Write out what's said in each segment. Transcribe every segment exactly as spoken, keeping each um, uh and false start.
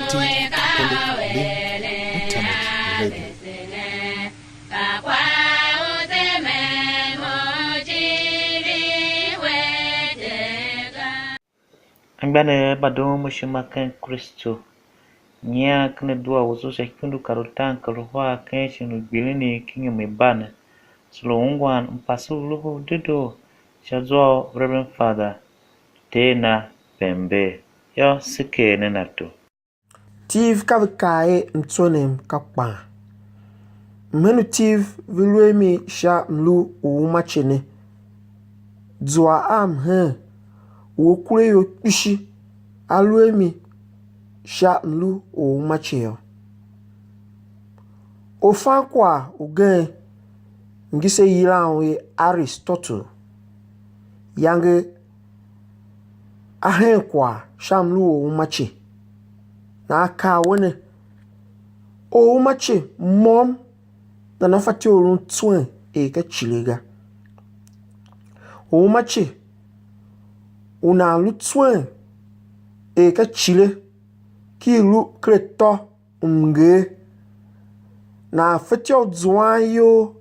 T Apostolic Internet Radio. Anmgbianev mba doon mo ishima ken Kristu, nyian ken adua wase sha ikundu kar utaan kar uhar ken shighe u gbilin ki inyom i ban ne, se lu ungwan mpase u Loho u Dedoo sha zwa u Reverend Father Teena Pember yô, se ker nen ato. Tiv ka ve kaa er mtswenem ka kpan. Mhen u tiv ve lu a mi sha mlu u umace ne. Zua a mhen u akuraior kpishi a lu a mi sha mlu u umace yô. Orfankwagh ugen ngi se yilan u er Aristotle, yange a hen kwagh sha mlu u umace. Nahan a kaa a we ne, or u umace môm nana fatyô u lun tswen er ka cile ga. Or u umace u nan lu tswen er ka cile, ki i lu ken atô mnger, nan fatyô u zuan iyol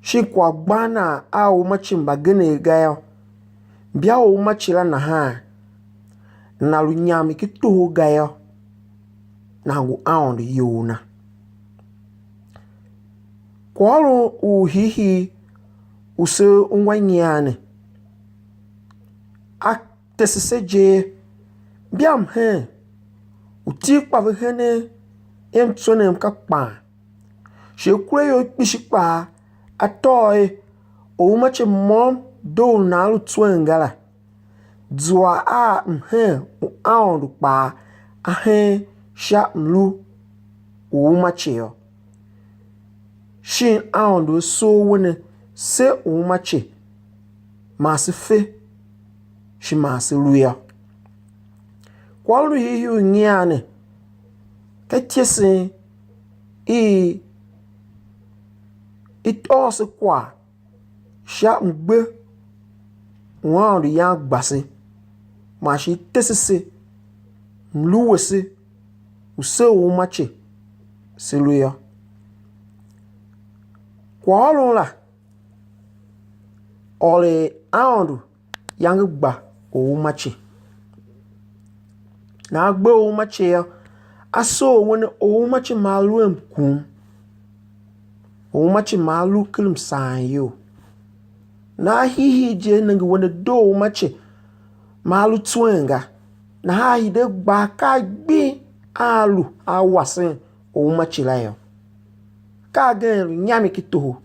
shin kwaghgban nan a umace mbagenev ga yô, mbia u umace la nahan nana lu nyam ki toho ga yô, nan ngu Aôndo iyol na. Kwaghôron u hiihii u se ungwa nyian ne, a tese se je, mbia mhen u tiv kpa ve henen er mtswenem ka kpan. Shi akuraior kpishi kpaa a tôô er or u umace môm doo u nan lu tswen ga la. Zua a mhen u Aôndo kpaa a hen sha mlu u umace yô. Shin Aôndo a soo we ne, se u umace, man se fe, shi man se lu yô. Kwaghôron u hiihii u nyian ne, ka ityesen i i tôô se kwagh sha mgbe u Aôndo yan gba se, man shi i tese se mlu wese u se u umace se lu yô. Kwaghôron la ôr er Aôndo yange gba or u umace. Nahan gbe or u umace yô, a soo we ne, or u umace ma a lu a mkum. Or u umace ma a lu ken msaan iyol. Nahan hiihii je nenge we ne, doo u umace ma a lu tswen ga. Nahan a hide gba akaa gbing a lu a wasen or u umace la yô. Ka agen lu nyam ki toho.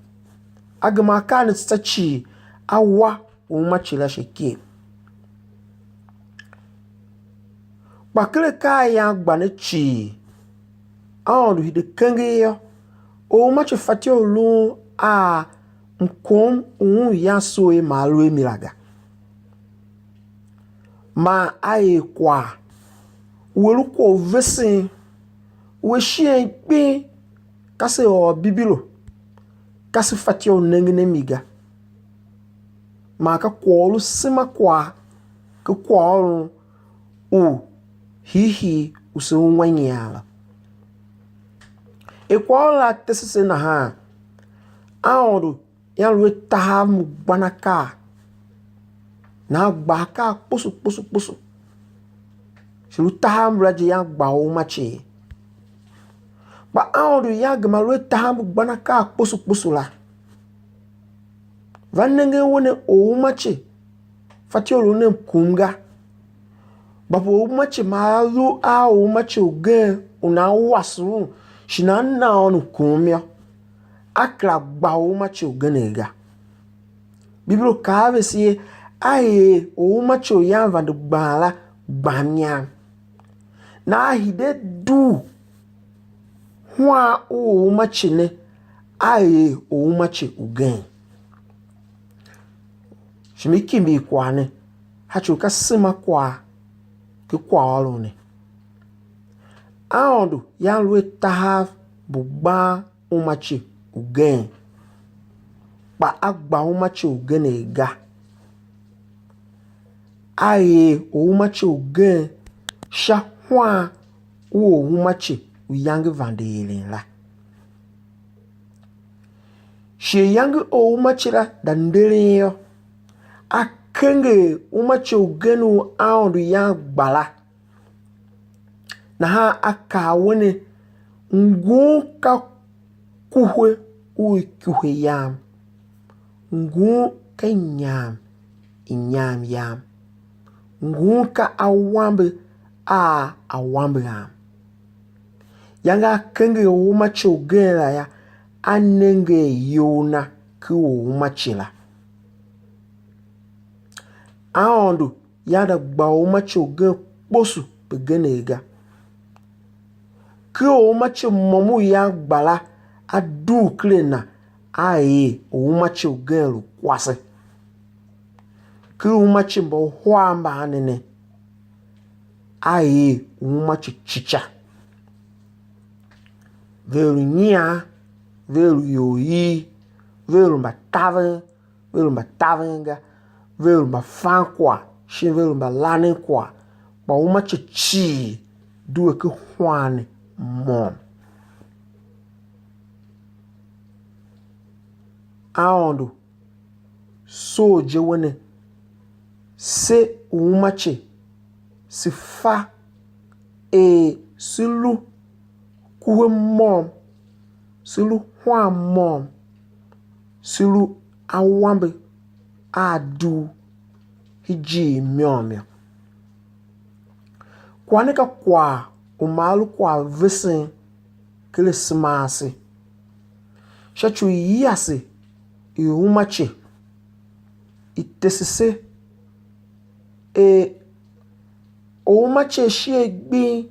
A gema akaa ne tsô cii a wa u umace la sha ikegh. Kpa ken akaa a yan gba ne cii, Aôndo hide kenger yô, or u umace fatyô u lun a mkom u un yan soo er ma a lu a mi la ga. Man a er kwagh u a lu kwagh u vesen u a shighe gbing, ka se ôr Bibilo, ka se fatyô u nengen a mi ga. Man ka kwagh u lu sema kwagh ken kwaghôron u hiihii u se ungwa nyian la. Er kwaghôron la a tese se nahan, Aôndo yan lu a tahav mgban akaa, nahan gba akaa kposo kposo kposo, shi lu tahav mbala je yan gba u umace. Kpa Aôndo yan gema lu a tahav mgban akaa kposo kposo la. Va nengen we ne, or u umace fatyô u lu ne mkum ga. Kpa pe or u umace ma a lu a or u umace ugen u nan wase un, shi nan na un mkum yô, a kera gba or u umace ugen ga. Bibilo kaa a vese er, a er or u umace u yan vande gban la gbamnyam. Nahan a hide dugh huan u or u umace ne, a er or u umace ugen. Shi me kimbir kwagh ne, sha ci u ka sema kwagh ken kwaghôron ne. Aôndo yan lu a tahav mbu gban umace ugen, kpa a gba umace ugen ga. A er u umace ugen sha huan u orwumace u iyange vande eren la. Shi ayange orwumace la da nderen yô, a kenger umace ugen u Aôndo yan gba la. Nahan a kaa a we ne, ngun ka kuhwe u ikuhe yam, ngun ka inyam i inyam yam, ngun ka awambe a awambe am. Yange a kenger orwumace ugen la yô, a nenge a iyol na ken orwumace la. Aôndo yada gba orwumace ugen kposo begenev ga. Ken orwumace môm u yan gba la, a dugh ken a na, a er orwumace ugen lu kwase. Ken orwumace mba uhar mbaanen ne, a er orwumace cica. Ve lu nyian, ve lu ior ii, ve lu mbataven, ve lu mbataven ga, ve lu mbafan kwagh, shin ve lu mbalanen kwagh, kpa orwumace cii due ken hwan ne môm. Aôndo soo je we ne, se orwumace, se fa er se lu kuhe môm, se lu hwan môm, se lu awambe a dugh hijir môm yô. Kwagh ne ka kwagh u ma a lu kwagh vesen ken asema ase, sha ci u yase i orwumace i tese se er orwumace a shighe gbing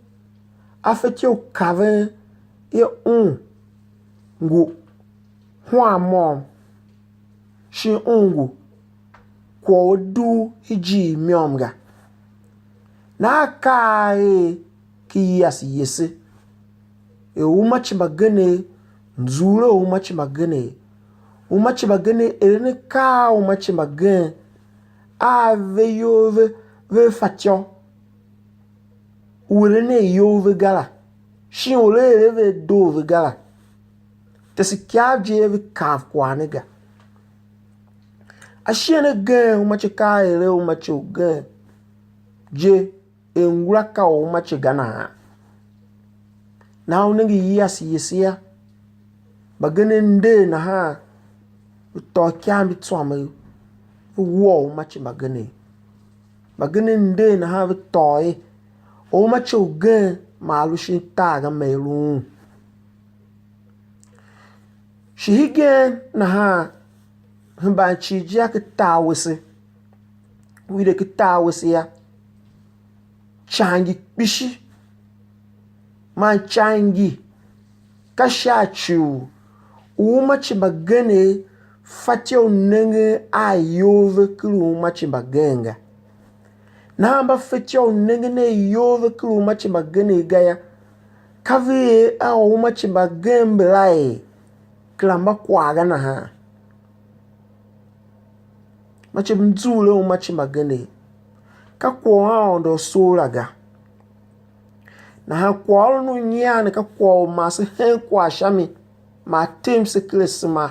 a fetyô u kaven er un ngu hwan môm, shin un ngu kwagh u dugh hijir môm ga. Nahan ka a er ken yase yese, er orwumace mbagenev, nzughul a orwumace mbagenev, orwumace mbagenev eren akaa a orwumace mbagenev a ve iyol ve, ve fatyô u eren a iyol ve ga la, shin u eren a ve a doo ve ga la. Tese ikav je ve kav kwagh ne ga. Ashighe agen orwumace ka a eren orwumace ugen je, er ngula ka orwumace ga nahan. Nahan u nenge yase yese yô, mbagenev nder nahan, ve tôô ikav mbi tsômev, ve wua orwumace mbagenev. Mbagenev nder nahan ve tôô er orwumace ugen ma a lu shin tar ga, ma i lu un. Shi hegen nahan, hemban cii je a ken tar wese, u hide ken tar wese yô, ican ngi kpishi man ican ngi ka sha ci u orwumace mbagenev fatyô u nengen a iyol ve ken orwumace mbagenev ga. Nahan mba fetyô u nengen a iyol ve ken orwumace mbagenev ga yô, ka ve er a orwumace mbagenev mbala er kera mba kwagh ga nahan. Mace mzur a orwumace mbagenev, ka kwagh u Aôndo a soo la ga. Nahan kwaghôron u nyian ne ka kwagh u ma se hen kwagh sha mi, ma a tem se ken asema.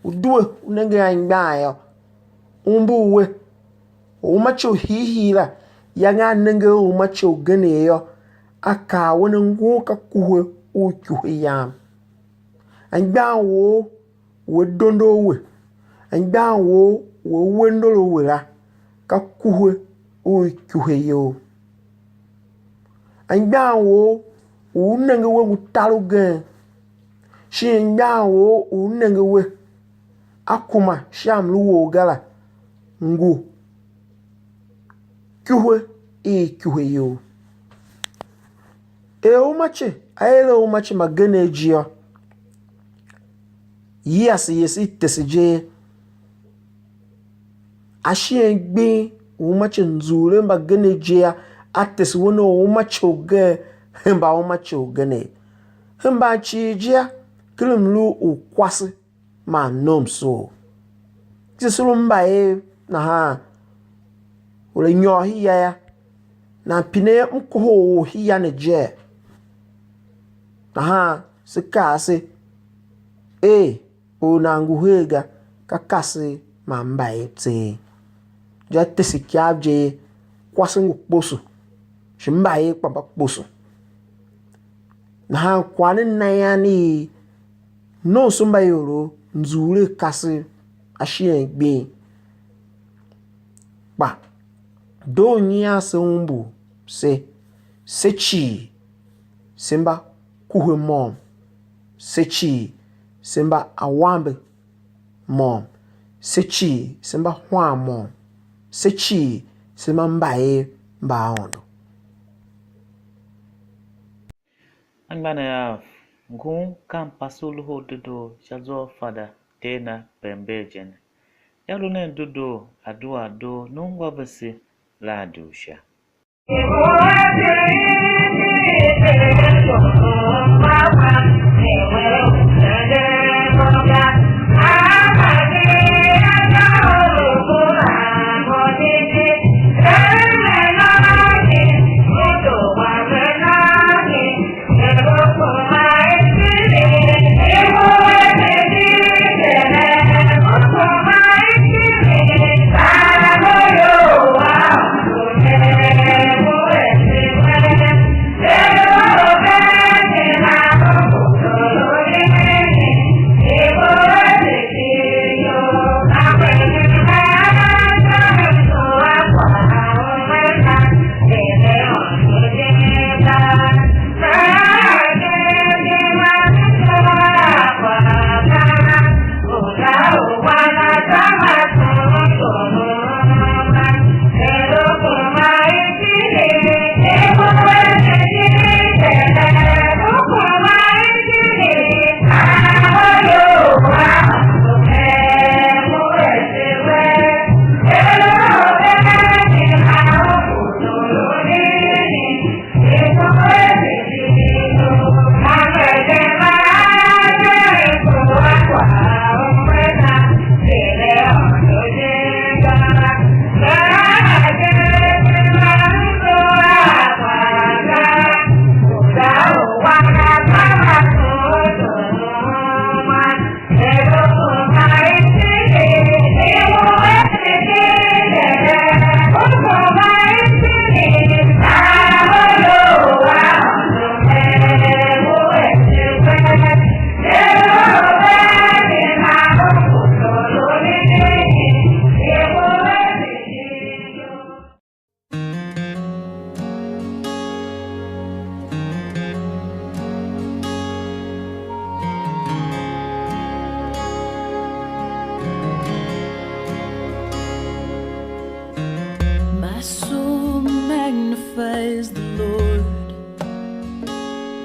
U due u nenge anmgbian yô, umbur we, orwumace u hiihii la, yange a nenge a orwumace ugenev yô, a kaa a we ne, ngun ka kuhe u ikuhe yam. Anmgbian wou u a dondo a we, anmgbian wou u a we ndor a we la, ka kuhe u ikuhe you. Anmgbian wou u u nenge we ngu tar ugen, shin anmgbian wou u u nenge we a kuma sha mlu wou ga la, ngu ikuhe i ikuhe you. Er orwumace a er orwumace mbagenev je yô, yase yese i tese je, a shi anmgbian u orwumace nzughul a mbagenev je yô, a tese we ne orwumace ugen hemba orwumace ugenev. Hemban cii je, ken mlu u kwase man nomsoor. Se se lu mbayev nahan, or a nyôr hia yô, Nan pine mkohol u hia ne je. Nahan se kaa se er, or nan ngu her ga, ka kasev man mbayev tseegh. Sha tese ikav je ye, kwase ngu kposo, shi mbayev kpa mba kposo. Nahan kwagh ne na ian i nomso mba iorov nzughul a kasev ashighe gbing. Kpa doo nyian se umbur se, se cii se mba kuhe môm, se cii se mba awambe môm, se cii se mba hwan môm, se cii se mba mbayev mba Aôndo. Anmgbianev av, ngun ka mpase u Loho u Dedoo sha zwa u Fada, ter na, Pember je ne. Yô, lu nen dedoo, adua doo, nongo a vese la a doo sha. My soul magnifies the Lord.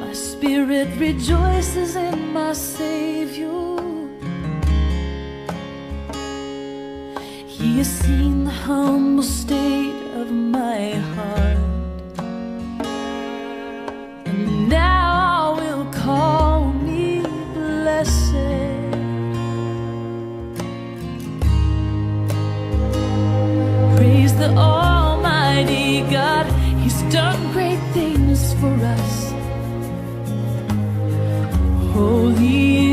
My spirit rejoices in my Savior. He has seen the humble state of my heart, and now will call me blessed. Praise the Almighty God, He's done great things for us. Holy